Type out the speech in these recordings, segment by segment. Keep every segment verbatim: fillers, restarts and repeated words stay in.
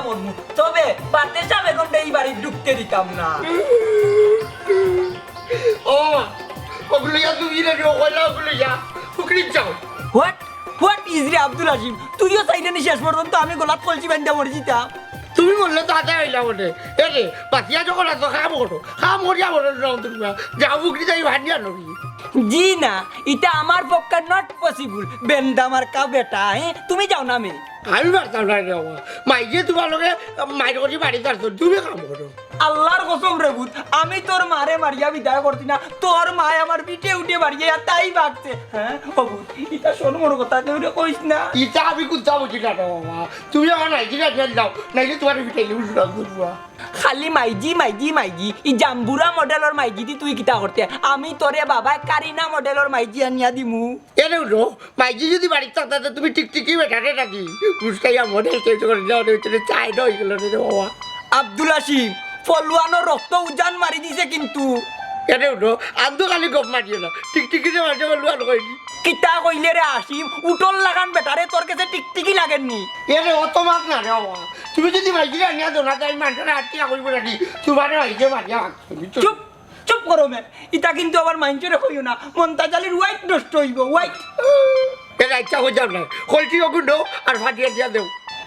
মরমু, তবে পারতেশা বেগমরে ই বাড়িত ঢুকতে দিতাম না। ও মা, অগুলইয়া তুমি রে, ও কইলা অগুলইয়া, ফুকরিত যাও। What? What is রে আব্দুল হাসিম? তুইও চাইলে নি শেষ পর্যন্ত আমি গলাত কলসি বান্ধিয়া মরি যিতাম। তুমি মরলে তো আদায় অইলা বটে। এ রে, বাঁচিয়া যখন আছো, কাম করো। কাম করিয়া মরো, যাও তুমি। যাও, ফুকরিত যাই ভানিয়া নবি। জি না, ইটা আমার পক্ষে not possible। বেন্দা মার্কা বেটা, হে? তুমি যাও না মে। আমি পারতাম না রে বাবা। মাইয়ে তুমার লগে মাইর করি বাড়িত আরতো, তুমি কাম করো। আল্লার কসম রে পুত, আমি তোর মারে মারিয়া বিদায় করছি না, তোর মায় আমার পিঠে উঠে বাড়িয়ে আর তাই বাগছে। হে? ও পুত, ইতা শরমর কথা, কেউরে কইস না। ইতা আমি কুন্তা বুঝি না রে বাবা। তুমি আমার মাইজিরে আনিয়া দাও, নাইলে তুমারে পিটাইলে উল্টা দুর্বা। খালি মাইজি, মাইজি, মাইজি। ই জাম্বুরা মডেলর মাইজি দি তুই কিতা করতে? আমি তোরে বাবায় কারিনা মডেলর মাইজি আনিয়া দিমু। এরে উঠো, মাইজি যদি বাড়িত থাকতা তে তুমি টিকটিকি বেটারে নাকি? উস্কাইয়া মডেল চেঞ্জ করি দেও, ওর ভিতরে চাই না অইগেলো রে বাবা। আব্দুল হাসিম, ফলুয়ানর রক্ত উজান মারি দিছে কিন্তু। এরে উঠো, আন্দু খালি গপ মারিও না। টিকটিকিরে মাঝে ফলুয়ান কইনি। কিতা কইলে রে হাসিম? উটর লাখান বেটারে, তোর গেছে টিকটিকি লাগের নি? এরে অত মাত না রে বাবা। তুমি যদি মাইজিরে আনিয়া দেও না, তাই মানষরে আটিয়া কইবো নাকি? তুমারে মাইজিয়ে মারিয়া ভাগছে, বুঝছো? চুপ, চুপ করো মে। ইতা কিন্তু আবার মাইনষরে কইও না। মন্তাজ আলীর white নষ্ট অইবো, white। এরে আচ্ছা, কইতাম না। কলসি অগুন দেও আর ফাটিয়া দিয়া দেও।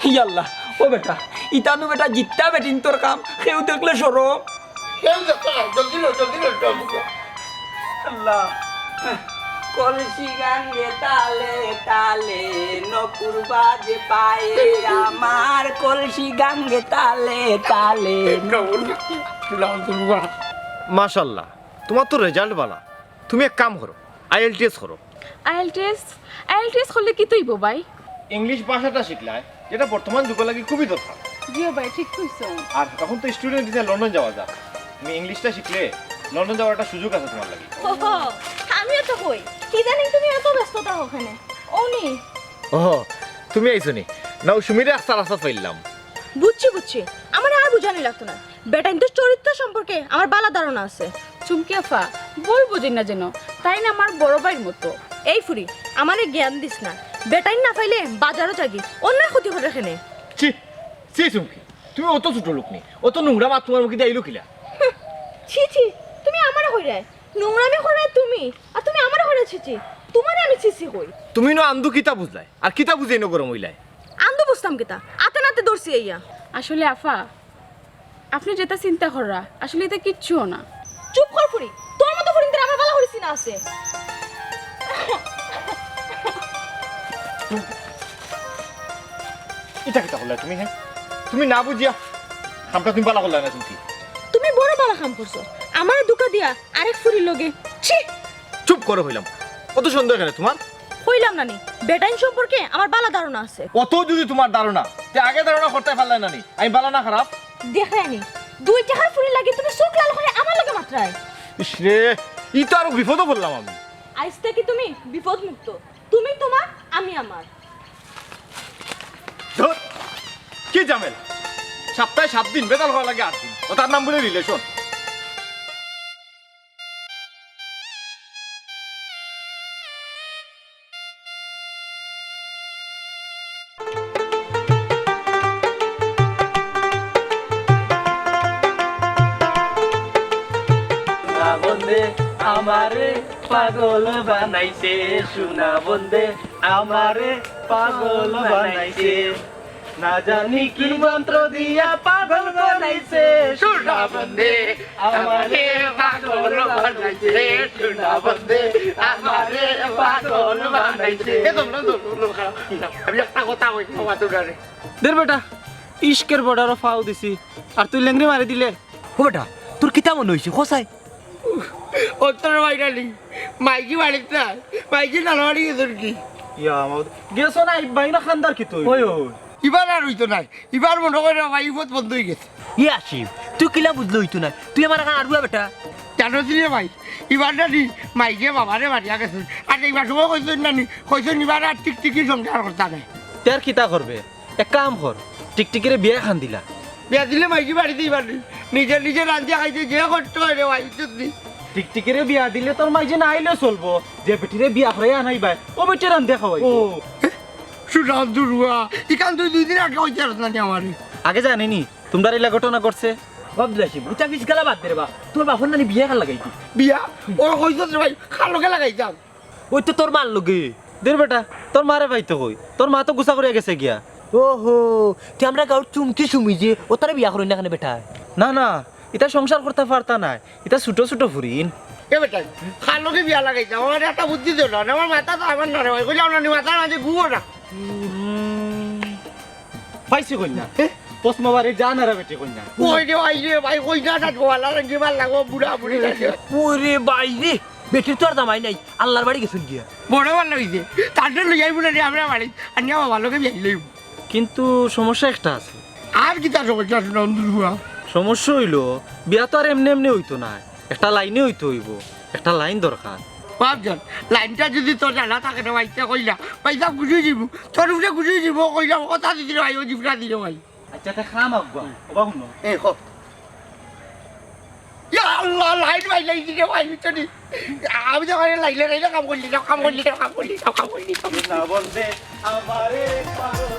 ইয়াল্লা, ও বেটা, ইতা নু বেটা জিত্তা বেটিন্তর কাম, কেউ দেখলে শরম। কেউ দেখতো না, জলদি লো, জলদি লো, জলদি লো। আল্লাহ। কলসি গাঙ্গে তালে তালে, নকুর বাজে পায়ে আমার, কলসি গাঙ্গে তালে তালে। মাশাআল্লাহ, তুমার তো result বালা। তুমি এক কাম করো, আইএলটিএস করো। আইএলটিএস? আইএলটিএস করলে কিতা অইবো ভাই? ইংলিশ ভাষাটা শিখলায়, যেটা বর্তমান যুগর লাগি খুবই দরকার। জি ও ভাই, ঠিক কইছো। আর এখন তো স্টুডেন্ট ভিসায় লন্ডন যাওয়া যায়। তুমি ইংলিশটা শিখলে লন্ডন যাওয়ার একটা সুযোগ আছে তুমার লাগি। ওহো, আমিও তো কই, কি জানি তুমি এত ব্যস্ত থাকো ওখানে। অউ নি। ওহো, তুমি আইছো নি? না, অউ সুমিরে আস্তা রাস্তাত পাইলাম। বুঝছি, বুঝছি, আমারে আর বুঝানি লাগতো না। বেটাইন্তর চরিত্র সম্পর্কে আমার বালা ধারণা আছে। চুমকি আফা, ভুল বুঝইন না যেন, তাইন আমার বড় ভাইর মতো। এই ফুরি, আমারে জ্ঞান দিস না। বেটাইন না পাইলে বাজারো যাগি, অন্যর ক্ষতি করের কেনে। ছি, ছি চুমকি, তুমি অত ছোট লোক নি, অত নোংরা মাত তুমার মুখে দিয়া আইলো কিলা? হুঁ, ছি ছি, তুমি আমারে কইরায় নোংরামি করায় তুমি, আর তুমি আমারে কইরায় ছি ছি। তুমারে আমি ছি ছি কই। তুমি নু আন্দু কিতা বুঝলায়, আর কিতা বুঝিয়া ইনো গরম অইলায়? আন্দু বুঝতাম কিতা, আতে নাতে ধরছি আইয়া। আসলে আফা, আপনে যেতা চিন্তা কররা, আসলে ইতা কিচ্ছুও না। চুপ কর ফুরি, তোর মতো ফুরিন্তরে আমার বালা করি চিনা আছে। ইতা কিতা করলায় তুমি, হে? তুমি না বুঝিয়া কামটা তুমি বালা করলায় না তুমি। তুমি বড় বালা কাম করছো, আমারে ধুকা দিয়া আরেক ফুরির লগে। ছি! চুপ করো কইলাম। অত সন্দেহ কেনে তুমার? কইলাম না নি, বেটাইন সম্পর্কে আমার বালা ধারণা আছে। অত যদি তুমার ধারণা, তে আগে ধারণা করতায় পারলায় না নি আমি বালা না খারাপ? দেখরায় নি, দুই টেকার ফুরির লাগি তুমি চউখ লাল করি আমার লগে মাতরায়। ইস রে, ই তো আরো বিপদো পড়লাম আমি। আইজ থাকি তুমি বিপদ মুক্ত, তুমি তুমার, আমি আমার। ধুর, কি ঝামেলা! সপ্তাহে সাত দিন, বেতাল করা লাগে আট দিন। অতার নাম বুলে রিলেশন। সোনা বন্দে আমারে পাগল বানাইছে, সোনা বন্দে আমারে পাগল বানাইছে। না জানি কি মন্ত্র দিয়া পাগল বানাইছে, সোনা বন্দে আমারে পাগল বানাইছে, সোনা বন্দে আমারে পাগল বানাইছে। এ তোমরা, তোমরা, তোমরা, আমি একটা কথা কই, বাবা, তোমরা রে। দের বেটা, ইশকের বর্ডারো ফাও দিছি, আর তুই লেংড়ি মারি দিলে। ও বেটা, তোর কিতা মনে অইছে? কও চাই। অতর বাইরালি, মাইজি বাড়িত নাই, মাইজি নানা বাড়ি গেছইন কি? ইয়া, আমার গেছো না, এই বাইনা খান্দার কি তুই? ওই, ওই। ইবার আর অইতো নায়, ইবার মনো করে ভাই, বিপদ বন্ধ অই গেছে। ই আসিফ, তুই কিলা বুঝলে অইতো নায়? তুই আমার এখন আড়ুয়া বেটা। জানো রে ভাই, ইবার নানি মাইজি বাবারে মারিয়া গেছইন। আর ইবার সময় কইছইন নানি, কইছইন ইবার আর টিকটিকি সংসার করতা নায়। তে আর কিতা করবে? এক কাম কর, টিকটিকিরে বিয়া খান দিলা। বিয়া দিলে মাইজি বাড়িত যাইবার নি। নিজে নিজে রান্ধিয়া খাইতে যে কষ্ট অয় রে ভাই, বুঝছস নি? টিকটিকিরে বিয়া দিলে তোর মাইজি না আইলেও চলবো, যে বেটিরে বিয়া করাইয়া আনাইবায়, অউ বেটিয়ে রান্ধিয়া খাওয়াইবো। ও, সুরাম দুরুয়া, ইখান তুই দুই দিন আগে কইতে পারস না নি আমারে? আগে জানি নি তুমরার ইলা ঘটনা ঘটছে। বাপ দিলাইছি, বুঝা পিস গেলা বাদ দে রে বা। তোর বাপর নানি বিয়া কার লাগাইতি? বিয়া? ওই কইছস রে ভাই, কার লগে লাগাইতাম? ওই তো তোর মার লগে। দের বেটা, তোর মারে পাইতো কই? তোর মা তো গুছা করিয়া গেছে গিয়া। ওহো, তে আমরা গাউর চুমকি সুমি যে, ও তারে বিয়া করইন না কেনে বেটায়? না, না, ইতা সংসার করতা পারতা নায়, ইতা ছোট ছোট ফুরিন। এ বেটা, কার লগে বিয়া লাগাইতাম? আমার একটা বুদ্ধি দে না, আমার মাথা তো আমার না রে ভাই, কইলাম না নি মাথার মাঝে ঘুরো না। উম, পাইছি কইনা। এ? পশ্চিমা বাড়ি জানারা বেটি কইনা। ওই রে ভাই রে ভাই, কইনা না গোয়ালা রঙ্গি মার লাগো, বুড়া বুড়ি লাগে। ওরে ভাই রে, বেটির তো আর জামাই নাই, আল্লার বাড়ি গেছইন গিয়া। বড় ভালা অইছে, তারে লইয়া আইবো না রে আমরার বাড়ি, আর নিয়া বাবার লগে বিয়া লইবো। কিন্তু সমস্যা একটা আছে। আর কিতা সমস্যা আছে নন্দুর বুয়া? সমস্যা অইলো, বিয়া তো আর এমনে এমনে অইতো নায়, একটা লাইনে অইতো অইবো, একটা লাইন দরকার। বাপজান, লাইনটা যদি তোর জানা থাকে রে ভাই, তে কইলা, ভাই সাব খুশি অইযিবো, তোর উপরে খুশি অইযিবো, কইলা, কথা দিছি রে ভাই, ও জিবরা দিলে ভাই। আচ্ছা, তে খাম আগুয়া, ওবা হুনো। এ, হ। ইয়া আল্লাহ, লাইন ভাই, লাইন দিলে ভাই, বুঝছো নি? আমি তো মানে লাইলে, লাইলে কাম করলি, সব কাম করলি, সব কাম করলি, সব কাম করলি, সব কাম করলি। না বলতে আমারে পাগল।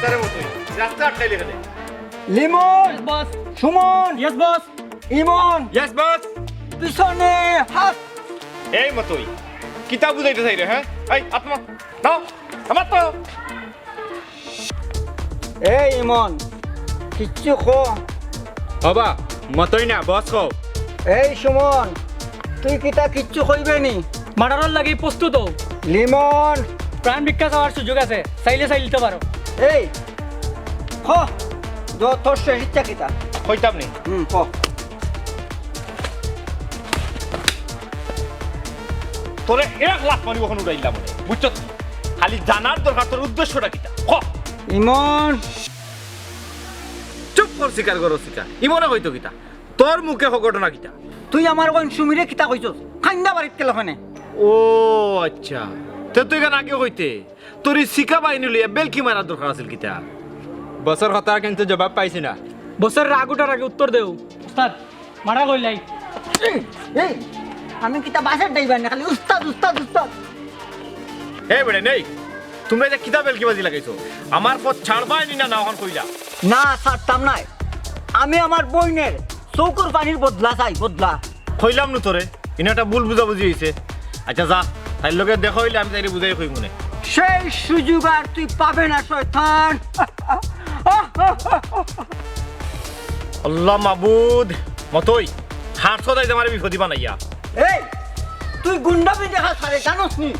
তারে মতোই, রাস্তা আটকাইলে কেনে? Limon! Yes, boss. Suman! Yes, boss. ইমন! Yes, boss. পিছনে হাত! এই মতোই, কিতা বুঝাইতে চাই রে, হ্যাঁ? এই, আত্মা, নাও, আমার তো। এই ইমন, কিচ্ছু ক। ওবা, মতোই না, বস কও। এই সুমন, তুই কিতা কিচ্ছু কইবে নি? মার্ডারর লাগি প্রস্তুত অও। লিমন। প্রাণ ভিক্ষা চাওয়ার সুযোগ আছে, চাইলে চাইলিতে পারো। এই, ক, দ-, তোর শেষ ইচ্ছা কিতা? কইতাম নি। হুম, ক। তোরে এক লাত মারি অখন উড়াইলাম, বুঝছস? খালি জানার দরকার তোর উদ্দেশ্যটা কিতা। ক। ইমন। চুপ কর, স্বীকার কর, স্বীকার। ইমনে কইতো কিতা? তোর মুখে হ ঘটনা কিতা? তুই আমার বোন সুমিরে কিতা কইছস? কাইন্দা বাড়িত গেল কেনে? ও আচ্ছা, তে তুই কেন আগে কইতে? তোর ই শিকা বাহিনী লইয়া বেলকি মারার দরকার আছিল কিতা? বসর কথা কিন্তু জবাব পাইছি না। বসর রাগ উঠার আগে উত্তর দেও। উস্তাদ, মারা কইলাই। এই, এই, আমি কিতা বাসের ড্রাইভার না, খালি উস্তাদ, উস্তাদ, উস্তাদ। এই বেটা, নেই। তুমরা ইটা কিতা বেলকিবাজি লাগাইছো? আমার পথ ছাড়বায় নি না, না অখন কইলা? না, ছাড়তাম নায়। আমি আমার বইনের চউখর পানির বদলা চাই, বদলা। কইলাম নু তোরে, ইনো একটা ভুল বুঝাবুঝি অইছে। আচ্ছা যা, তাইর লগে দেখা অইলে আমি তাইরে বুঝাই কইমুনে। সেই সুযোগ আর তুই পাবে না, শয়তান। আল্লাহ মাবুদ, মতই, হারছস আইজ আমারে বিপদি বানাইয়া। এই, তুই গুন্ডামি দেখাস আরে, জানোস নি?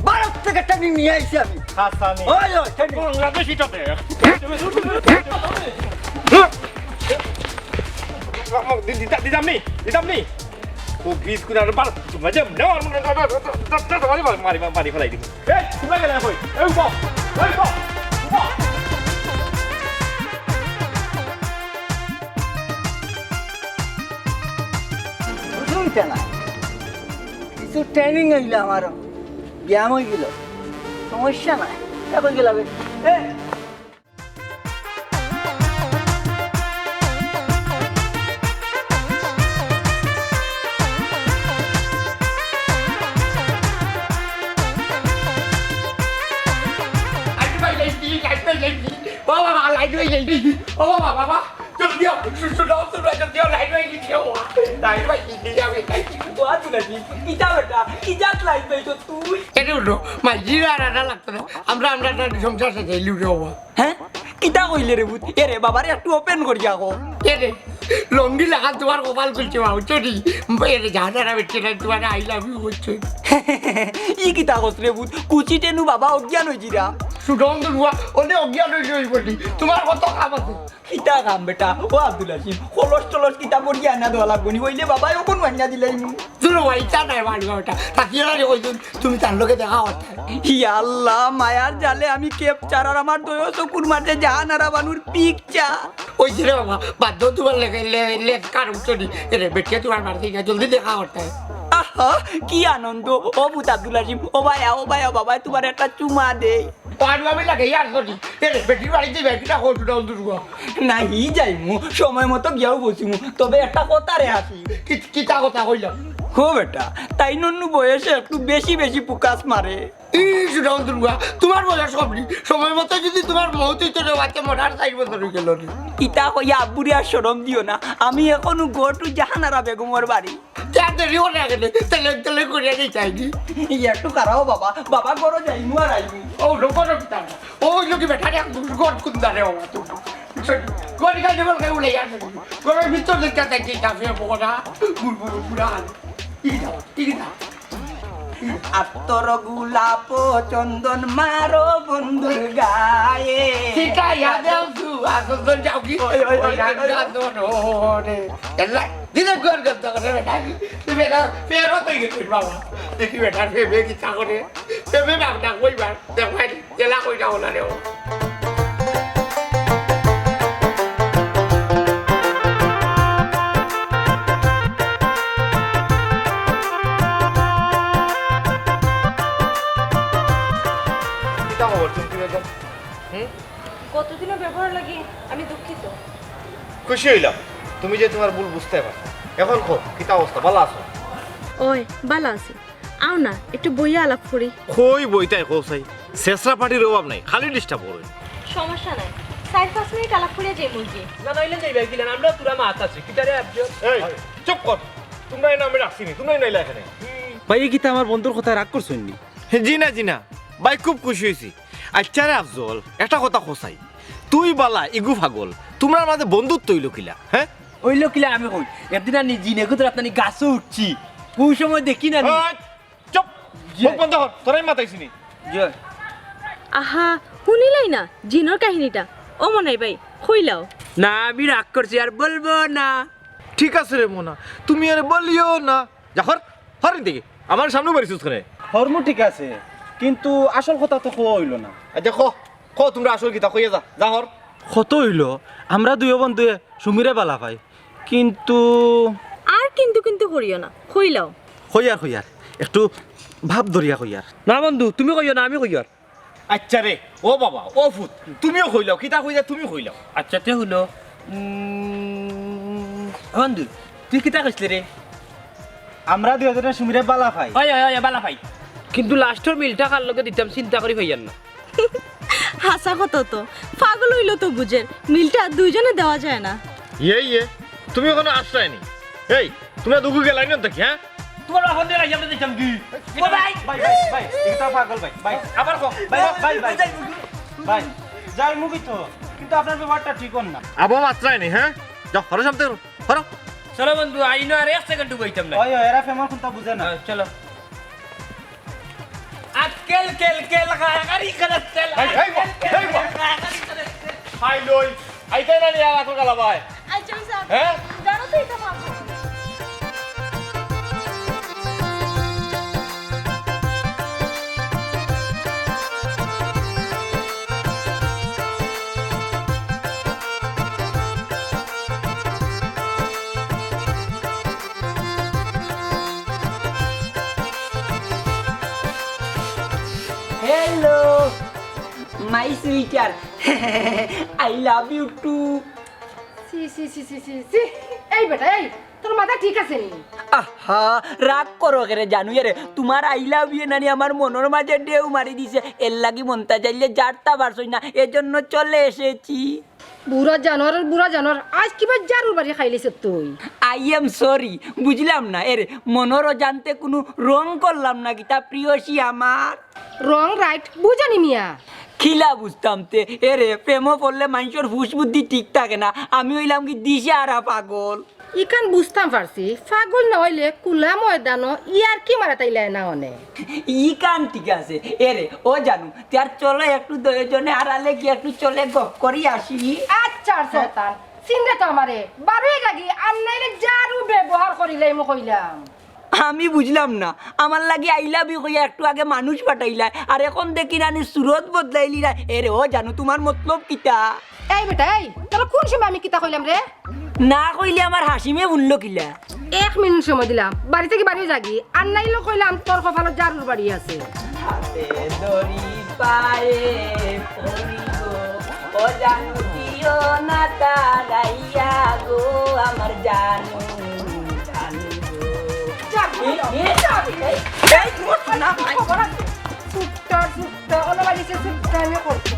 ভারত থেকে ট্রেনিং নিয়া আইছি আমি। হাসানি। ওই, ওই, ট্রেনিং। বাংলাদেশি টাকা। দি-, দিতা-, দিতাম নি, দিতাম নি। ও বিশ কুড়ি আর বারো, তোমরা যে নেওয়ার মনে হয়, মারি, মারি, মারি, মারি ফেলাই দিবো। এই, তোমরা গেলে কই? এই, উঠো, এই, উঠো, উঠো। বুঝুন কেন? কিছু ট্রেনিং অইল আমারও, ব্যায়াম অই গেল, সমস্যা নাই। এখন গেলাম, এ, লাইট ভাই, লাইট দি, লাইট ভাই, লাইট দি। ও বাবা, লাইট ভাই, লাইট দি। ও বাবা, বাবা, জলদি আও, শু-, শু-, শু-, শু-, জলদি আও, লাইট ভাই, লাইট দি, ও বাবা। লাইট ভাই, লাইট দি, আমি লাইট দি। দোয়া তুলে দি, কিতা বেটা, কি জাত লাইট ভাই তো তুই? এটা উঠো, মাইজিরা আর আটা লাগতো না। আমরা, আমরা একটা সংসার সাজাইলি উঠে বাবা। হ্যাঁ? কিতা কইলে রে ভূত? এ রে বাবারে, একটু ওপেন করিয়া কও। এ রে, লঙ্গি লাগান তোমার কপাল খুলছে বাবু, চটি। এ রে, জানারা বেটে না, তোমার I love you করছে। ই কিতা কস রে ভূত? কুচি টেনু বাবা অজ্ঞান অইজিরা। সুডং দুরুয়া, অনে অজ্ঞান অইলে অইবো নি? তুমার কত কাম আছে। কিতা কাম বেটা? ও আব্দুল হাসিম, কলস টলস কিতা করি আনা দেওয়া লাগবো নি? অইলে বাবায় অখন মাইনা দিলাইমু। দুরুয়া, ইতা নায় মারবা বেটা। তাকিয়ে না রে, ওই দিন তুমি তার লগে দেখা করতে। ইয়া আল্লাহ, মায়ার জালে আমি capture আর আমার দুইও চকুর মাঝে জাহানারা বানুর picture। ওই যে রে বাবা, বাদ দাও, তুমার লেগে লে-, লেজ কার উঠছে নি। এরে বেটিয়ে তুমার মারতে গিয়া জলদি দেখা করতে। আহা, কি আনন্দ। ও পুত আব্দুল হাসিম, ও ভাইয়া, ও ভাইয়া, বাবায় তুমার একটা চুমা দেই। পারু আমি লাগে ইয়ার করি। এরে বেটির বাড়িত যাইবা, কিতা কও সুডং দুরুয়া? না, হি যাইমু, সময় মতো গিয়াউ বইছিমু। তবে একটা কথা রে হাসি। কি, কিতা কথা কইলাম? হো বেটা, তাইন অন্নু বয়সে একটু বেশি বেশি focus মারে। ই সুডং দুরুয়া, তুমার বয়স কম নি। সময় মতো যদি তুমার মউত অইতো রে, বাচ্চা মরার চাইর বছর অই গেলো রে। ইতা কইয়া আব্বুরে আর শরম দিও না। আমি অখনউ go to জাহানারা বেগমর বাড়ি। যা দেরি করে গেলে, তেলে তেলে করে নিয়ে যাইনি। ই একটু খাড়াও বাবা, বাবা ঘরো যাইমু আর আইমু। ও, লোক লোক তার। ও, লোকে বেটা রে, ঘর কুন্দারে বাবা তো। ঘর কাজে বল, কেউ নেই আর। ঘরর ভিতর দেখতে চাইছি, কাফে বড়া, বুড়বুড় বুড়া। ঠিক আছে, ঠিক আছে। আতর গোলাপ চন্দন মারো বন্ধুর গায়ে। ঠিক আছে, ইয়াদ আছে, আসল তো যাও কি? ওই, ওই, ওই, ওই, ওই। গান ধরো রে। এল্লা, দিনে ঘর ঘর তো করে বেটা। তুই বেটা, ফেরত হয়ে গেছিস বাবা। দেখি বেটা, ফেবে কি চা করে? ফেবে বাপ না, কই বার? দেখ ভাই, জেলা কই যাও না রে ও। কিতা খবর চুমকি বেগম? হুম? গতদিনর ব্যবহার লাগি আমি দুঃখিত। খুশি অইলাম তুমি যে তুমার ভুল বুঝতে পারছো। অখন কও, কিতা অবস্থা? ভালা আছো? ওই, ভালা আছি। আও না, একটু বইয়া আলাপ করি। কই বইতায় কও চাই? ছেছরা পার্টির অভাব নাই, খালি disturb করো। সমস্যা নাই, চাইর পাঁচ মিনিট আলাপ করিয়া যাইমু গি। না, নাইলে যাইবা কি না? আমরা পুরা মাত আছি। কিতারে আব্দুল? এই, চুপ কর। তুমরারে না আমি রাখছি নি, তুমরাই নাইলা এখানে। ভাই, ই কিতা আমার বন্ধুর কথায় রাগ করছইন নি? জি না, জি না। ভাই, খুব খুশি অইছি। আচ্ছা রে আফজল, একটা কথা কও চাই। তুই ভালা, ইগু পাগল। তুমরার মাঝে বন্ধুত্ব অইলো কিলা, হে? অইলো কিলা আমি কই। একদিন আর নি জিনে গুতর আপনার গাছো উঠছি। অউ সময় দেখি না নি। ওই, চুপ! জি। মুখ বন্ধ কর, তোরে আমি মাতাইছি নি। জি। আহা, হুনিলাই না জিনর কাহিনীটা। ও মনাই ভাই, কইলাও। না, আমি রাগ করছি, আর বলবো না। ঠিক আছে রে মোনা, তুমি আর বলিও না। যা, হর, হর ইন দেখি। আমার সামনে বাড়ি সুস্থ করে। হরমু ঠিক আছে, কিন্তু আসল কথা তো কওয়া অইলো না। আচ্ছা, ক, ক, তুমরা আসল কিতা কইয়া যা, যা হর। কত অইলো, আমরা দুইও বন্ধুয়ে সুমিরে ভালা পাই, কিন্তু আর কিন্তু কিন্তু করিও না, কইলাও। কইয়ার, কইয়ার, একটু ভাব ধরিয়া কইয়ার। না বন্ধু, তুমি কইও না, আমি কইয়ার। আচ্ছা রে, ও বাবা, ও ফুত, তুমিও কইলাও, কিতা কইলা তুমি কইলাও। আচ্ছা, তে হুনো, উম, বন্ধু, তুই কিতা কইছলে রে? আমরা দুইও জনে সুমিরে ভালা পাই। অয়, অয়, অয়, ভালা পাই। কিন্তু লাস্টর মিলটা কার লগে দিতাম চিন্তা করি পাইয়ার না। হাছা কথা তো, পাগল অইলো তো বুঝের, মিলটা দুইজনে দেওয়া যায় না। ইয়ে, ইয়ে, তুমি অখনো আশ্রয় নি। এই, তুমরা দুগু গেলায় না দেখি, হ্যাঁ? তুমার বাপর দিয়া আমরা দিতাম কি? ও ভাই! ভাই, ভাই, ভাই, ইটা পাগল ভাই, ভাই। আবার কও। ভাই, ভাই, ভাই। ভাই, যাইমু গি তো, কিন্তু আপনার ব্যবহারটা ঠিক অর না। আবো মাত্রায় নেই, হ্যাঁ? যাও, হরো সামনে হরো, হরো। চলো বন্ধু, আইনো আর এক সেকেন্ড বইতাম না। ওই, ওই, এরা প্রেমর কুন্তা বুঝে না। হ্যাঁ, চলো। আক্কেল কেল কেল গাগারি করতে। এই, এই, এই, এই, এই। গাগারি করতে। হাই লই। আইতে না নি আর আকো গালা ভাই। আচ্ছা, স্যার। হ্যাঁ? জানো তো এটা মামু। Hello, my sweetheart. I love you too. ছি, ছি, ছি, ছি, ছি, ছি। এই বেটা, এই, তোর মাথা ঠিক আছে নি? আহা, রাগ করো কেরে জানু রে? তুমার I love you নানি আমার মনর মাঝে ঢেউ মারি দিছে, এর লাগি মনটা চাইলে জারতা পারছই না, এজন্য চলে এসেছি। বুড়া জানোয়ারের বুড়া জানোয়ার, আইজ কিবা জারুর বাড়ি খাইলিস তুই। I am sorry, বুঝলাম না, এরে মনর অজান্তে কুনু wrong করলাম না কিতা প্রিয়সী আমার? Wrong right বুঝানি মিয়া। কিলা বুঝতাম তে, এরে প্রেমো পড়লে মানষর হুশ বুদ্ধি ঠিক থাকে না, আমি অইলাম কি দিশাহারা পাগল। ইখান বুঝতাম পারছি, পাগল না অইলে খুলা ময়দানো ইয়ার্কি মারাত আইলায় না অনে। ইখান ঠিক আছে। এরে, ও জানু, তে আর চলো একটু দুইজনে আড়ালে গিয়া একটু চলে গপ করি আসি। আচ্ছা, আর শয়তান, চিনরে তো আমারে, বারোই লাগি, আর নাইলে ঝাড়ু ব্যবহার করিলাইমু কইলাম। আমি বুঝলাম না, আমার লাগি I love you কইয়া একটু আগে মানুষ পাঠাইলায়, আর এখন দেখি নানি সুরত বদলাইলিলায়। এরে, ও জানু, তুমার মতলব কিতা? এই বেটা, এই, তোরে কোন সময় আমি কিতা কইলাম রে? না কইলে আমার হাসিমে হুনলো কিলা? এক মিনিট সময় দিলাম, বাড়ি থাকি বারোই যাগি, আর নাইলে কইলাম তোর কপালো ঝাড়ুর বাড়ি আছে। হাতে দড়ি পায়ে পড়ি গো, ও জানু দিও না তাড়াইয়া গো, আমার জানু, জানু গো। যাবি, এই, এই, যাবি। এই, এই, তোর না, ভাই। খবর আছে। চুপটা, চুপটা, ওলা বাড়িছে চুপটা, আমি করছি।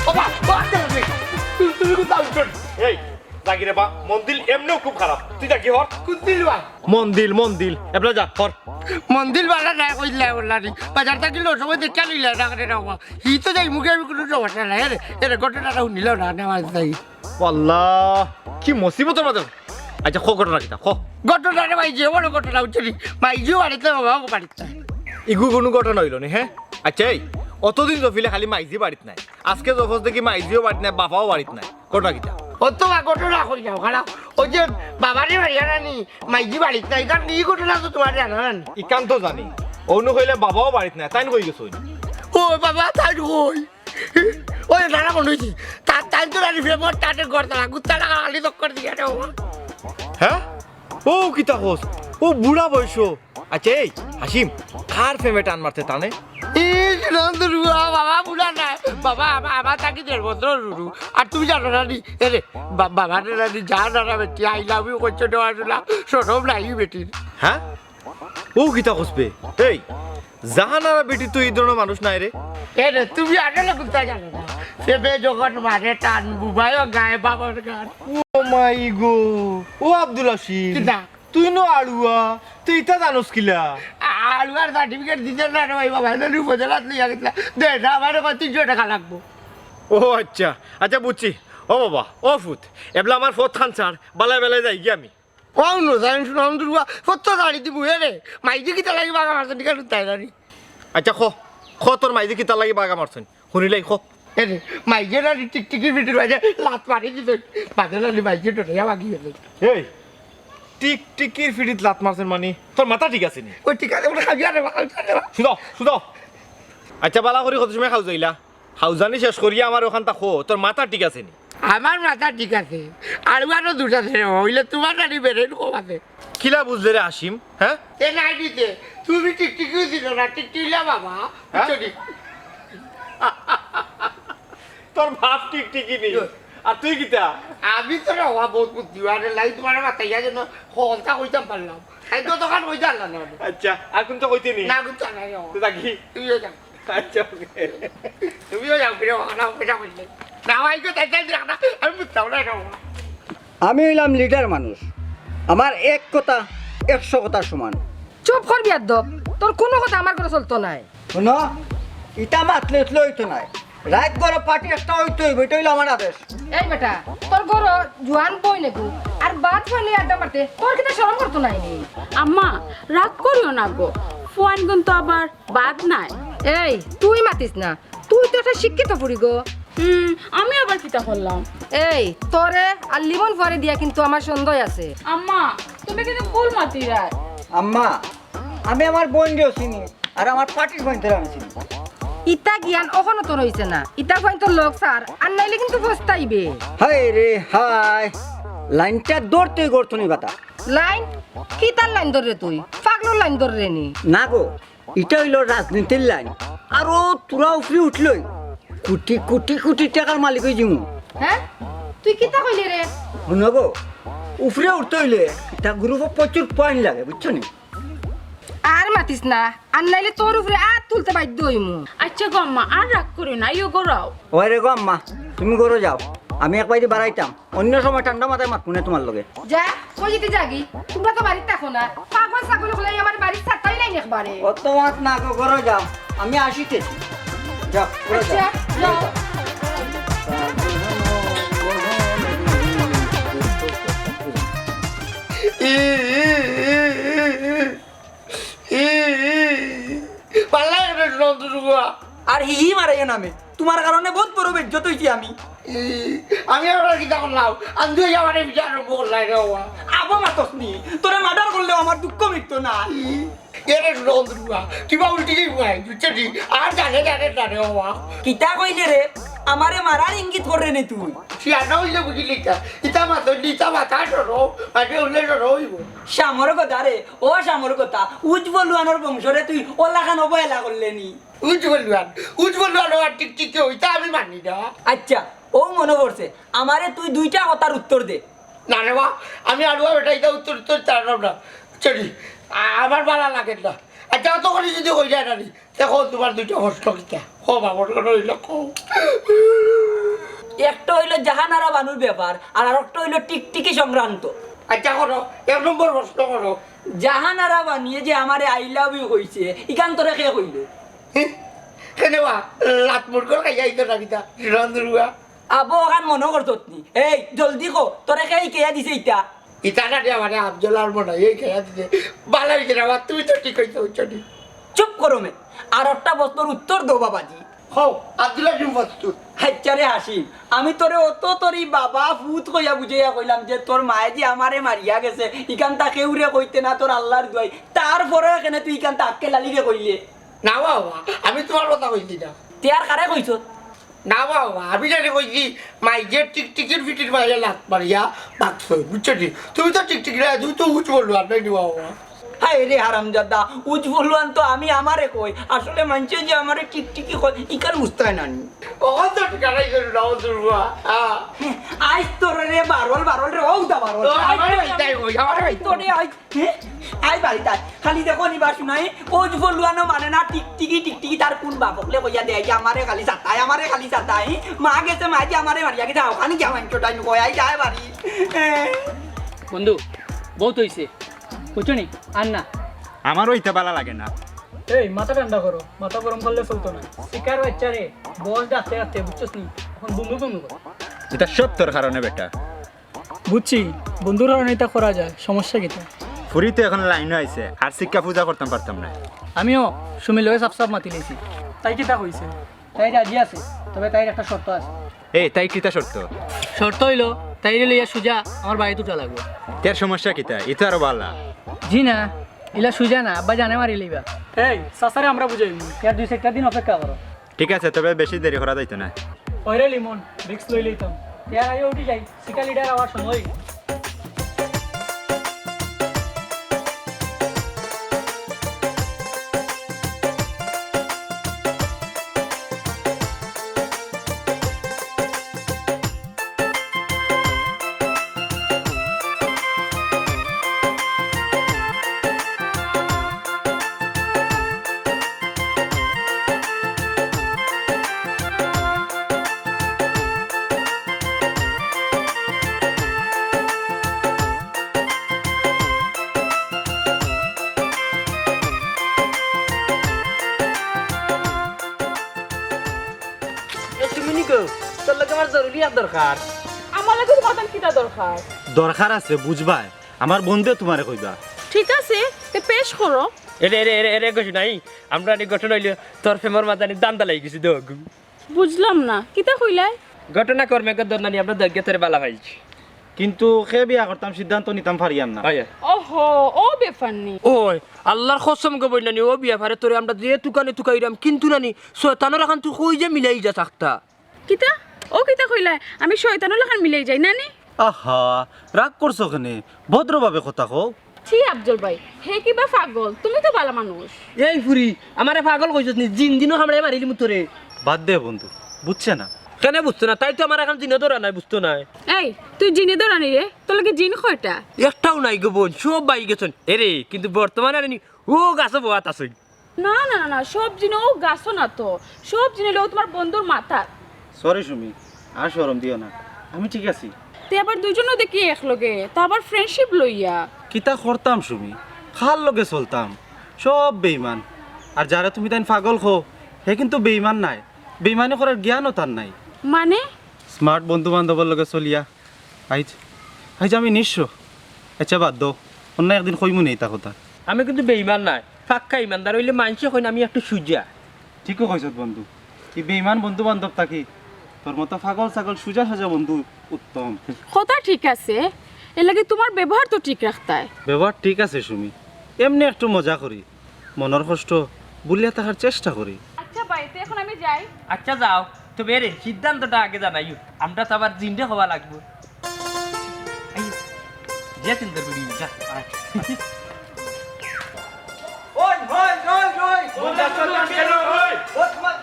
ও বা, ও আচ্ছা, তুমি, তুমি, তুমি কোথাও উঠছো? এই, জাগি রে বা, মন্দির এমনেও খুব খারাপ। তুই জাগি হর। কুন্দিল বা? মন্দিল, মন্দিল। এবলা যা, হর। মন্দিল বালা নাই কইলা বললা নি। বাজার থাকি লো সময় দেখা লইলা না করে রাখবা। হি তো যাই মুখে আমি কোনো সমস্যা নাই। এরে, এরে ঘটনাটা হুনিলাও না, নেওয়া যাই। আল্লাহ, কি মুসিবতর মাঝে। আচ্ছা, ক ঘটনা কিতা, ক। ঘটনা রে ভাই, যে বড় ঘটনা হচ্ছে নি। মাইজিও বাড়িত নাই, বাবাও বাড়িত নাই। ইগু কোনো ঘটনা হইল নি, হ্যাঁ? আচ্ছা, এই, অতদিন জফিলে খালি মাইজি বাড়িত নাই। আজকে জফস দেখি মাইজিও বাড়িত নাই, বাবাও বাড়িত নাই। ঘটনা কিতা? ও তো বা ঘটনা কই যাও, খারাপ। ওই যে বাবারে বাড়ি আনা নি, মাইজি বাড়িত নাই, কারণ এই ঘটনা তো তোমার জানা না। ইকান তো জানি। অনু কইলে বাবাও বাড়িত নাই, তাইন কই গেছইন? ও বাবা, তাইন কই? ওই দাঁড়া মনে হইছি। তার তাই তো রানি ফেমর তাতে ঘর তারা, গুত্তা টাকা খালি চক্কর দিয়ে রে বাবা। হ্যাঁ? ও কিতা কস? ও বুড়া বয়স। আচ্ছা, এই হাসিম, কার প্রেমে টান মারতে তানে? এই সুনাম তো রুয়া, বাবা বুড়া না। বাবা, আমা-, আমার থাকি দেড় বছর রুরু। আর তুমি জানো না নি? এরে, বা-, বাবা রে না নি, যা জানা বেটি, I love you করছে দেওয়া শোনা। শরম নাই বেটির। হ্যাঁ? ও কিতা কসবে? এই, জাহানারা বেটি তো এই ধরনের মানুষ নাই রে। এরে, তুমি আসলে কুন্তা জানো না। সে বে যখন মারে টান, বুবাইও গায় বাবার গান। ও মাই গো, ও আব্দুল আশিক। কিতা? তুই নু আড়ুয়া, তুই ইতা জানোস কিলা? আড়ুয়ার সার্টিফিকেট দিতে না রে ভাই বাবা, এনে উপজেলাত লইয়া গেছিলা। দে, না, আমারে কয় তিনশো টাকা লাগবো। ও আচ্ছা, আচ্ছা বুঝছি। ও বাবা, ও ফুত, এবলা আমার ফত খান স্যার, বালায় বালায় যাই গিয়া আমি। কও নু, জানি শুনো, আমি দুর্গা, ফত তো দাঁড়ি দিব, এ রে। মাইজি কিতা লাগি বাগা মারছেন, ঠিক আছে, তাই জানি। আচ্ছা, খ, খ তোর মাইজি কিতা লাগি বাগা মারছেন? শুনিলাই, খ। এ রে, মাইজি না রে, টিকটিকির ভিতরে মাইজি লাত মারি দিছে। বাদে না রে, মাইজি ডরে বাগি গেছে। এই, টিকটিকির ফিটিত লাত মারছেন মানে? তোর মাথা ঠিক আছে নি? ও ঠিক আছে, ওটা খাবি আরে, খাবি আরে। শুধো, শুধো। আচ্ছা, বালা করি কত সময় খাও যাইলা? হাউজানি শেষ করিয়া আমার ওখান তা খো, তোর মাথা ঠিক আছে নি? আমার মাথা ঠিক আছে, আড়ুয়ারও দুষ আছে রে, হইলে তোমার নানি বেরেন কম আছে। কিলা বুঝলে রে হাসিম, হ্যাঁ? এ নাই দিতে, তুমি টিকটিকিও দিল না, টিকটিকিলা বাবা, হ্যাঁ? বুঝছো নি? তোর বাপ টিকটিকি নি, আর তুই কিতা? আমি তো রে হওয়া বহুত বুদ্ধি, আরে লাই তোমার মাথায় যেন হলতা কইতাম পারলাম, তাই তো তখন কইতে পারলাম না। আচ্ছা, আর কোন তো কইতে নি? না, কইতে নাই রে। তো থাকি। তুইও যা। আচ্ছা, ওকে। তুমিও যাও, ফিরে যাও, না, পয়সা কইলে। না, ভাই, তো তাই, তাই, না, আমি বুঝতাম না, এটা। আমি হইলাম লিডার মানুষ, আমার এক কথা একশো কথার সমান। চুপ কর, বিয়াদ্দব, তোর কোনো কথা আমার ঘরো চলতো নায়। হুনো, ইতা মাতলে উঠলে হইতো নায়, রাইত ঘরো পার্টি একটা হইতো হইবো, এটা হইলো আমার আদেশ। এই বেটা, তোর ঘরো জোয়ান বইন এগু, আর বাদ পাইলে আড্ডা মারতে, তোর কিতা শরম করতো নায় নি? আম্মা, রাগ করিও না গো, ফুয়াইনগুন তো আবার বাদ নাই। এই, তুই মাতিস না, তুই তো একটা শিক্ষিত ফুড়ি গো। হুম, আমি আবার কিতা করলাম? এই, তোরে আর লিমন ফুয়ারে দিয়া কিন্তু আমার সন্দেহ আছে। আম্মা, তুমি কিন্তু ভুল মাতিরায়। আম্মা, আমি আমার বইনরেও চিনি, আর আমার পার্টির বইনদেরও আমি চিনি। ইতা জ্ঞান অখনো তোর হইছে না, ইতা বইন তোর লগ স্যার, আর নাইলে কিন্তু পস্তাইবে। হায় রে হায়, লাইনটা ধরতেই গড়তো নি বাতা। লাইন? কিতার লাইন ধররে তুই? পাগলর লাইন ধররে নি? না গো, ইটা হইলো রাজনীতির লাইন। আর ও তোরা উফরে উঠলই কোটি কোটি কোটি টাকার মালিক হই যিমু। হ্যাঁ? তুই কিতা কইলি রে? হুনো গো, উফরে উঠতে হইলে ইটা গ্রুপো প্রচুর পয়েন্ট লাগে, বুঝছো নি? আর মাতিস না, আর নাইলে তোর উপরে আর তুলতে বাধ্য হইমু। আচ্ছা গো আম্মা, আর রাগ করিও না, ইয়ো গো রাও। ওই রে গো আম্মা, তুমি ঘরো যাও। আমি এক বাইরে বাড়াইতাম, অন্য সময় ঠান্ডা মাথায় মাতমুনে তুমার লগে। যা, কই যেতে যাগি? তুমরা তো বাড়িত থাকো না। পাগল ছাগল অকলে আমার বাড়ির ছাদটাই নাই একবারে। অত মাত না গো, ঘরো যাও। আমি আসিতেছি। যাও, ঘরো যাও। আচ্ছা, যাও। পাল্লা কেন নন্দুয়া? আর হি হি মারাইও না মে। তুমার কারণে বউত বড় বেইজ্জত অইছি আমি। ই, আমি আর কিতা করলাম? আমি তো আমারে বিচার আরম্ভ করলাই রে বাবা। আবো মাতস নি, তোরে মার্ডার করলেও আমার দুঃখ মিটতো না। ই, এরে নন্দুয়া, তুই বা উল্টি যাই ভাই, বুঝছস নি? আর জানে জানে না রে বাবা। কিতা কইলে রে? আমারে মারার ইঙ্গিত করে নি তুই। সিয়ানা অইলে বুঝিলি কা? ইতা মাতস নি, ইতা মাথা সরো, মাঝে উঠলে সরো অইবো। সামর কথা রে, ও সামর কথা, উজ বলুয়ানোর বংশরে তুই ওলাখান অবহেলা করলে নি। উজ বলুয়ান, উজ বলুয়ান আর টিকটিকি অইতা আমি মানি না। আচ্ছা, ও মনো পড়ছে, আমারে তুই দুইটা কথার উত্তর দে। না রে বা, আমি আড়ুয়া বেটা, ইতা উত্তর উত্তর চাইলাম না। চলি, আ-, আমার ভালা লাগে না। আচ্ছা, অত করি যদি কইলা না নি, দেখো তুমার দুইটা প্রশ্ন কিতা? কও বা, মনে করো অইলো, কও। একটা অইলো জাহানারা বানুর ব্যাপার, আর আরেকটা অইলো টিকটিকি সংক্রান্ত। আচ্ছা, করো, এক নম্বর প্রশ্ন করো। জাহানারা বানুয়ে যে আমারে "I love you" কইছে, ইখান তোরে কে কইলো? হে? কেনে বা? লাত মুরগর খাইয়া আইতো না কিতা? রন্দুয়া। আবো, অখান মনো করছত নি? এই, জলদি কও, তোরে কে ইখাইয়া দিছে ইতা? ইতা না দিয়া মানে আফজল আর মনে হয় এই খেয়া দিছে। ভালা অইছে না, আবার তুমি তো ঠিক অইছো, বুঝছো নি? চুপ করো মে। আরোকটা প্রশ্নর উত্তর দেও বাবাজি। হও, আব্দুল আজিম প্রস্তুত। আচ্ছা রে হাসিম, আমি তোরে অত তোরই বাবা ফুত কইয়া বুঝাইয়া কইলাম যে তোর মায়ে যে আমারে মারিয়া গেছে, ইখানতা কেউরে কইতে না, তোর আল্লার দুয়াই। তারপরেও কেনে তুই ইখানতা আক্কেল আলীরে কইলে? না বাবা, আমি তুমার কথা কইছি না। তে আর কারে কইছত? না বাবা, আমি জানি কইছি, মাইজে টিকটিকির ফিটির মাঝে লাত মারিয়া মারছে, বুঝছো নি? তুমি তো টিকটিকি না, তুমি তো উজ বলুয়ান, আর নাই নি বাবা। হায় রে হারামজাদা, উজ বলুয়ান তো আমি আমারে কই। আসলে মাইনষে যে আমারে টিকটিকি কয়, ইখান বুঝতায় না নি। অখন তো ঠিকানাই করু না, ও দুর্বা। হ্যাঁ। আইজ তোরে রে বারল, বারল রে, ও দা বারল। তো আমারে আইজ তো ইতাই কই, আমারে আইজ তো রে, আইজ হে? আই বাড়িত আয়। খালি দেখো নি বা শুনাই, উজ বলুয়ানো মানে না টিকটিকি, টিকটিকি তার কোন বাপ অকলে কইয়া দেয় যে আমারে খালি সাতায়, আমারে খালি সাতায়। মা গেছে, মায়ে যে আমারে মারিয়া গেছে, ওখানে গিয়া মাংস টাইম কয়, আই যায় বাড়ি। এ। বন্ধু, বউত অইছে। বুঝছো নি? আর না। আমারও ইতা ভালা লাগে না। এই, মাথা ঠান্ডা করো, মাথা গরম করলে চলতো না। শিকার বাচ্চা রে, বয়স ডাকতে ডাকতে, বুঝছস নি? অখন দুমু দুমু করে। ইতা সব তোর কারণে বেটা। বুঝছি, বন্ধুর কারণে ইতা করা যায়, সমস্যা কিতা? ফুরি তো অখন লাইনো আইছে, আর শিক্ষা পূজা করতাম পারতাম না। আমিও সুমির লগে সাফ সাফ মাতি লইছি। তাই কিতা কইছে? তাই রাজি আছে, তবে তাইর একটা শর্ত আছে। এ, তাই কিতা শর্ত? শর্ত অইলো, তাইরে লইয়া সুজা আমার বাড়িত উঠা লাগবো। তার সমস্যা কিতা? ই তো আরো ভালা। জি না, ইলা সুজা না, আব্বা জানে মারি লইবা। এই, চাচারে আমরা বুঝাইমু। ইয়ার দুই চাইরটা দিন অপেক্ষা করো। ঠিক আছে, তবে বেশি দেরি করা যাইতো না। ওই রে লিমন, রিস্ক লই লইতাম। ইয়ার আগে উঠি যাই, শিকা লিডার আওয়ার সময়। এ, তুমি নি গো? তোর লগে আমার জরুরি এক দরকার। আমার লগে তুমার তান কিতা দরকার? দরকার আছে, বুঝবায়। আমার বন্ধুয়ে তুমারে কইবা। ঠিক আছে, তে পেশ করো। এরে, এরে, এরে, এরে, কইছ নাই। আমরা নি গঠন অইলে তোর প্রেমর মাঝে নি দান্দা লাগি গেছে, দোগু। বুঝলাম না, কিতা কইলায়? ঘটনা কর্মে গো দন্নানি আমরা দৈর্ঘ্য তোরে বালা পাইছি। কিন্তু কে বিয়া করতাম সিদ্ধান্ত নিতাম পারিয়ার না। হয়। ওহো, ও ব্যাপার নি। ওই, আল্লার কসম গো বইনানি, ও ব্যাপারে তোরে আমরা যে তুকানি তুকাইরাম, কিন্তু নানি, শয়তানর অখান তুই কই যে মিলাই যা থাকতা। কিতা? ও কিতা কইলায়? আমি শয়তানর লাখান মিলাই যাই, নানি? আহা, রাগ করছো কেনে? ভদ্রভাবে কথা কও। ছি আফজল ভাই, হে কিবা পাগল? তুমি তো ভালা মানুষ। এই ফুরি, আমারে পাগল কইছস নি? জিন দিনও কামড়াই মারিলিমু তোরে। বাদ দে বন্ধু, বুঝছে না। কেনে বুঝতো না? তাই তো আমার অখন জিনে ধরা নাই, বুঝতো নায়। এই, তুই জিনে ধরা নি রে? তোর লগে জিন কয়টা? একটাও নাই গো বইন, সব ভাগি গেছইন। এরে, কিন্তু বর্তমানে আর নি, ও গাছো বওয়াত আছইন। না, না, না, না, সব জিন ও গাছো না তো। সব জিন অইলো তুমার বন্ধুর মাথাত। Sorry সুমি, আর শরম দিও না। আমি ঠিক আছি। তে আবার দুইজনও দেখি একলগে, তা আবার friendship লইয়া। কিতা করতাম সুমি, কার লগে চলতাম, সব বেইমান। আর যারে তুমি তাইন পাগল কও, হে কিন্তু বেইমান নায়, বেইমানি করার জ্ঞানও তার নাই। মানে? Smart বন্ধু বান্ধবর লগে চলিয়া আইজ, আইজ আমি নিঃস্ব। আচ্ছা বাদ দেও, অন্য একদিন কইমু নে ইতা কথা। আমি কিন্তু বেইমান নায়, পাক্কা ইমানদার অইলে মানষে কইন আমি একটু সুজা। ঠিকউ কইছত বন্ধু, ই বেইমান বন্ধু বান্ধব থাকি তোর মতো পাগল ছাগল সুজা সাজা বন্ধু উত্তম। কথা ঠিক আছে, এর লাগি তুমার ব্যবহার তো ঠিক রাখতায়। ব্যবহার ঠিক আছে সুমি, এমনে একটু মজা করি, মনর কষ্ট ভুলিয়া থাকার চেষ্টা করি। আচ্ছা ভাই, তো এখন আমি যাই। আচ্ছা যাও, তবে এরে সিদ্ধান্তটা আগে জানাইও, আমরা তো আবার জিনরে কওয়া লাগবো। এই, যে চিন্তা করি, যা, আয়। ওই, হই, রই, রই। মন্তাজ বদমাশ গেল, হই। বদমা-,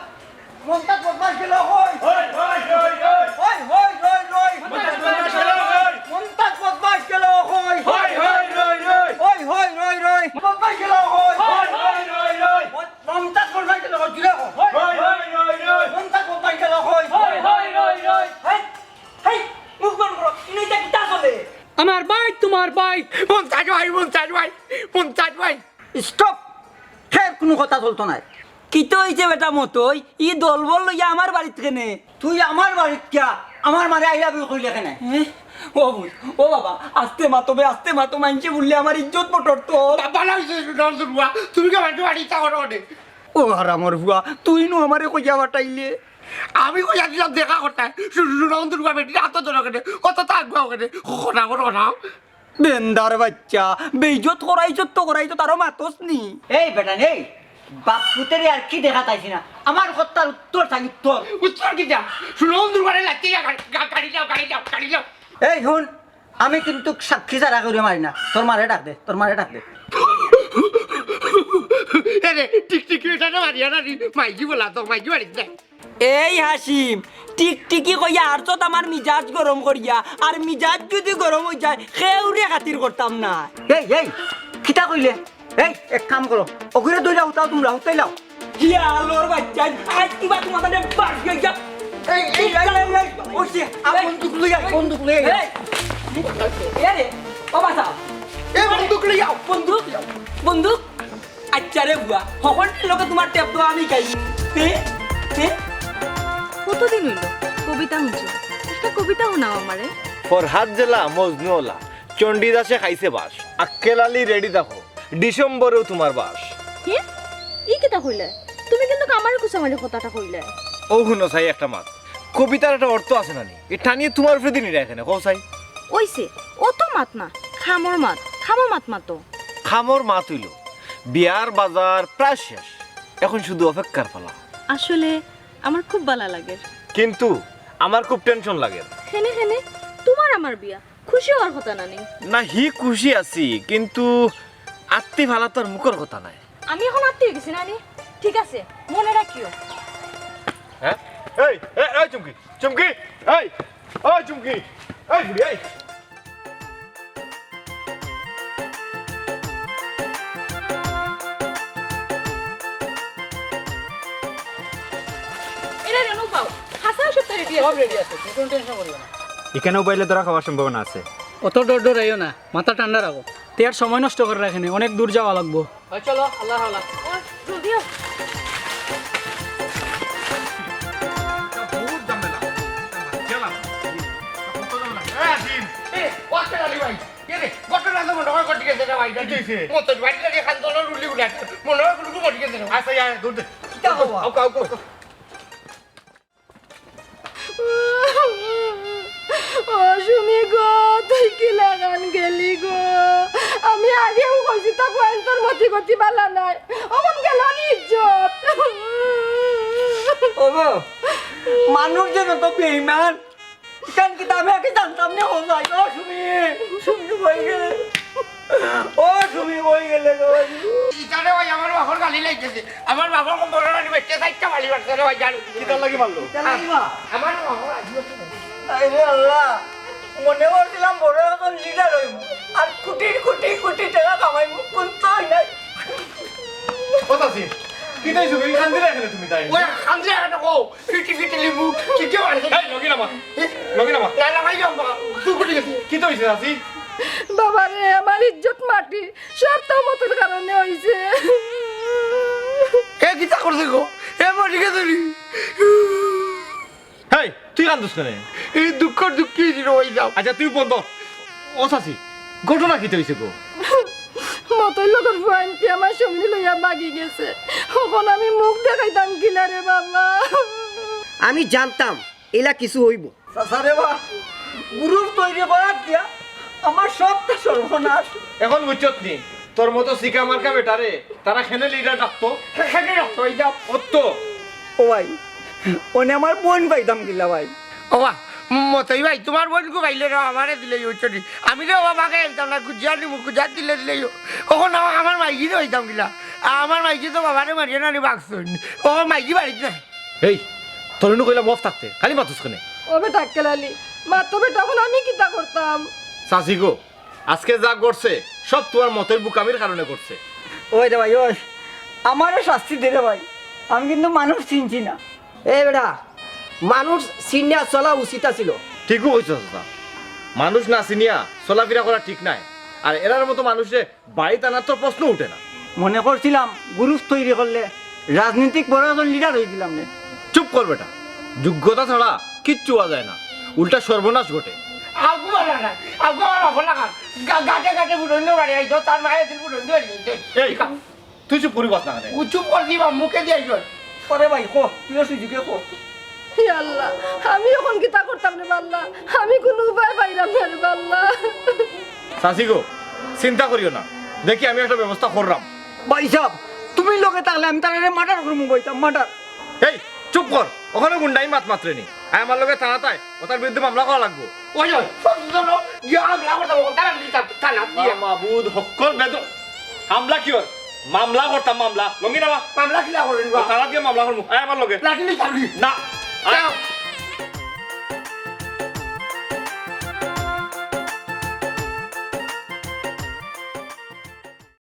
মন্তাজ বদমাশ গেল, হই। হই, হই, রই, রই। হই, হই, রই, রই। মন্তাজ বদমাশ গেল, হই। মন্তাজ বদমাশ গেল, হই। হই, হই, রই, রই। হই, হই, রই, রই। বদমাশ গেল, হই। হই, হই, রই, রই। মন-, মন্তাজ বদমাশ গেল, হই, জুড়ে হই। হই, হই, রই, রই। মন্তাজ বদমাশ গেল, হই। হই, হই, রই, রই। হেই, হেই, মুখ বন্ধ করো। ইনো ইতা কিতা চলে? আমার ভাই, তুমার ভাই। মন্তাজ ভাই, মন্তাজ ভাই, মন্তাজ ভাই। Stop! ফের কুনু কথা চলতো নায়। কিতা অইছে বেটা মতই? ই দলবল লইয়া আমার বাড়িত কেনে? তুই আমার বাড়িত কিয়া? আমার মারে I love you কইলে কেনে? এ? ও বুঝ, ও বাবা, আস্তে মাতো বে, আস্তে মাতো, মাইনষে বুললে আমার ইজ্জত পটর তো। বাবা না অইছে, সুনাম দুর্বা, তুমি কিতা মাইনষর বাড়িত ইতা করো কেনে? ও হারামর ফুয়া, তুই নু আমারে কইয়া পাঠাইলে। আমি কইয়া দিলাম দেখা করতায়, সু-, সুনাম দুর্বা বেটির আতো ধরো কেনে, কত তা আগুয়াও কেনে, কথা করো না। বেন্দার বাইচ্চা, বেইজ্জত করাইছত তো করাইছত, আরো মাতস নি? এই বেটা নেই, বাপ পুতেরে আর কি দেখা তাইছি না, আমার কথার উত্তর চাই, উত্তর। উত্তর কিতা? সুনাম দুর্বারে লাত্তি দিয়া গা-, গা-, গাড়ি দাও, গাড়ি দাও, গাড়ি দাও। এই হুন, আমি কিন্তু সাক্ষী ছাড়া করি মারি না, তোর মারে ডাক দে, তোর মারে ডাক দে। এরে, টিকটিকি এটারে মারিয়া না রে, মাইজি বলা তো, মাইজি মারিস না। এই হাসিম, টিকটিকি কইয়া আরছত আমার মিজাজ গরম করিয়া, আর মিজাজ যুদি গরম অই যায়, কেউরে খাতির করতাম না। এই, এই, কিতা কইলে? এই, এক কাম করো, অগুরে ধইরা হুতাও তুমরা, হুতাইলাও। ইয়া, আলোর বাইচ্চা, আইজ কিবা তুমার মানে বাড়ি গিয়া। এই, এই, এই, এই, এই, ওই যে, আ, এই, বন্দুক লই আয়, বন্দুক লই আয়। এই, এ রে, ও বাঁচাও। এই বন্দুক লই আও। বন্দুক? বন্দুক? আচ্ছা রে বুয়া, হকলটির লগে তুমার টেপ দেওয়া আমি খাই। হে? হে? কতদিন অইলো কবিতা হুনছি, একটা কবিতা হুনাও আমারে। ফরহাদ জেলা মজনু ওলা, চণ্ডীদাসে খাইছে বাঁশ, আক্কেল আলী রেডি থাকো, ডিসেম্বরেও তুমার বাঁশ। হে? ই কিতা কইলে? তুমি কিন্তু আমারে খুশা মারি কথাটা কইলে। ও হুনো চাই একটা মাত, কবিতার একটা অর্থ আছে না নি? এ টানিয়ে তুমার উপরে দিনই রাখে না, কও চাই। অইছে, অত মাত না, খামর মাত, খামর মাত মাতো। খামর মাত অইলো, বিয়ার বাজার প্রায় শেষ, এখন শুধু অপেক্ষার পালা। আসলে আমার খুব বালা লাগের। কিন্তু আমার খুব টেনশন লাগের। হেনে হেনে তুমার আমার বিয়া, খুশি অওয়ার কথা না নি? না, হি খুশি আছি, কিন্তু আত্তি ফালা তো আর মুখর কথা নায়। আমি এখন আত্তি অই গেছি না নি? ঠিক আছে, মনে রাখিও। হ্যাঁ? এই, এই, এই চুমকি, চুমকি, এই, ওই চুমকি, এই বুড়ি, এই। এরা রেনু পাও, হাসাও সব রেডি আছে। সব রেডি আছে, তুমি কোনো টেনশন করিও না। এখানেও বাইলে ধরা খাওয়ার সম্ভাবনা আছে। অত ডর ডরাইও না, মাথা ঠান্ডা রাখো। তে আর সময় নষ্ট করার রাখে নাই, অনেক দূর যাওয়া লাগবো। ওই চলো, আল্লাহ আল্লাহ। ওই, জলদি আও। বহুত ঝামেলা। গেলাম। কত ঝামেলা। এ, আসিম। এ, ওয়াক্তের আলী ভাই। এ রে, ঘটনা তো মনে হয় ঘটি গেছে রে ভাই। কি হইছে? মতো বাড়ি লাগে খান দলের উল্লি উল্লি আছে। মনে হয় কোনো ঘটি গেছে রে ভাই। আচ্ছা, ইয়া, দৌড় দে। কিতা হওয়া? আউকা, আউকা, আউকা। ও সুমি গো, তুই কি লাগান গেলি গো? আমি আগেও কইছি, তা কইন তোর মতি গতি বালা নাই। অখন গেল নি ইজ্জত। ওগো, মানুষ যেন তো বেইমান। ইখান কিতা আমি আগে জানতাম না, ও ভাই, ও সুমি, সুমি কই গেলে? ও সুমি কই গেলে গো? ইতারে ভাই, আমার বাপর গালি লাগতেছে। আমার বাপর কম বড় রানি বেচতে চাইতে বালি মারছে রে ভাই, জানো? কিতার লাগি মারলো? কিতার লাগি মা? আমার বাপর আজকে আরে আল্লাহ, মনে করছিলাম বড় একজন লিডার হইব, আর কোটি কোটি কোটি টাকা কামাইব, কোন তো হয় নাই। ও চাচি, কিতা অইছে গো? ই কান্দিরা কেনে তুমি তাই? ওই কান্দিরা কেনে কও? ফিটি ফিটি লিমু, কিতা অইছে? এই, লগে নামা। লগে নামা। না, না, ভাই, যাও, বাবা, তুই কোথায় গেছিস? কিতা অইছে, চাচি? বাবা রে, আমার ইজ্জত মাটি, সব তো মতর কারণে অইছে। এ কিতা করছে গো? এ মরি গেছে নি? হেই, তুই কান্দস কেনে? এই দুঃখর দুঃখী ছিল ওই যাও। আচ্ছা, তুই বন্ধ। ও চাচি, ঘটনা কিতা অইছে গো? মতর লগর ফুয়াইন্তে আমার সমিনি লইয়া ভাগি গেছে। অখন আমি মুখ দেখাইতাম কিলা রে বাবা? আমি জানতাম ইলা কিছু অইবো। চাচা রে বা, গ্রুপ তৈরি করার দিয়া আমার সবটা সর্বনাশ। অখন বুঝছত নি, তোর মতো সিকা মার্কা বেটারে তারা কেনে লিডার ডাকতো? কেনে ডাকতো, এই যাও। অত। ও ভাই, অনে আমার বইন পাইতাম কিলা ভাই? ও বা, মতই ভাই, তুমার বইনগু পাইলে রে আমারে দিলে অইতো নি। আমি রে বাবারে কইতাম না, গুজিয়া নিমু, গুজিয়া দিলে দিলে অইতো। অখন আমা-, আমার মাইজিরে পাইতাম কিলা? আমার মাইজি তো বাবারে মারিয়া নানি ভাগছইন। অখন মাইজি বাড়িত নাই। এই, তোরে নু কইলাম অফ থাকতে, খালি মাতস কেনে? ও বেটা আক্কেল আলী, মাত তো বেটা, অখন আমি কিতা করতাম? চাচি গো, আজকে যা ঘটছে, সব তুমার মতই বুকামির কারণে ঘটছে। ওই রে ভাই, ওই, আমারে শাস্তি দে রে ভাই, আমি কিন্তু মানুষ চিনছি না। এই বেটা, মানুষ চিনিয়া চলা উচিত আছিল। ঠিকউ কইছস চাচা, মানুষ না চিনিয়া চলাফিরা করা ঠিক নায়। আর এরার মতো মানুষরে বাড়িত আনার তো প্রশ্ন উঠে না। মনে করছিলাম গ্রুপ তৈরি করলে রাজনৈতিক বড় একজন লিডার অই গেলাম নে। চুপ কর বেটা, যোগ্যতা ছাড়া কিচ্ছু অওয়া যায় না, উল্টা সর্বনাশ ঘটে। আগু আর না, আগু আর অফলা খান, গা-, গাটে গাটে ফুটন দিয়ে বাড়ি আইতো, তার মায়ে দিন ফুটন দিয়ে বাড়ি আইতো। এই, তুই চুপ করি বস না কেনে? ও চুপ কর দিবা, মুখে দিয়ে আইতো। আরে ভাই, কো, তুইও সুযোগে কো। হে আল্লাহ, আমি অখন কিতা করতাম রে বাল্লা? আমি কুনু উপায় পাইরাম না রে বাল্লা। চাচি গো, চিন্তা করিও না, দেখি আমি একটা ব্যবস্থা কররাম। ভাই সাহেব, তুমি লগে থাকলে আমি তারে মার্ডার করমু, কইতাম মার্ডার। এই, চুপ কর, অখনো গুন্ডাই মাত মাতরে নি। আয় আমার লগে থানাত আয়, অতার বিরুদ্ধে মামলা করা লাগবো। ওই, ওই, চলো, গিয়া মামলা করতাম, অখন থানাত দিতাম, থানাত দিয়া। মাবুদ, হক্কল বেদ-, মামলা কিওর? মামলা করতাম, মামলা। লঙ্গি নামা। মামলা কিলা করইন বা? থানাত গিয়া মামলা করমু। আয় আমার লগে। লাঠি লই যাবি? না। আয়। যাও।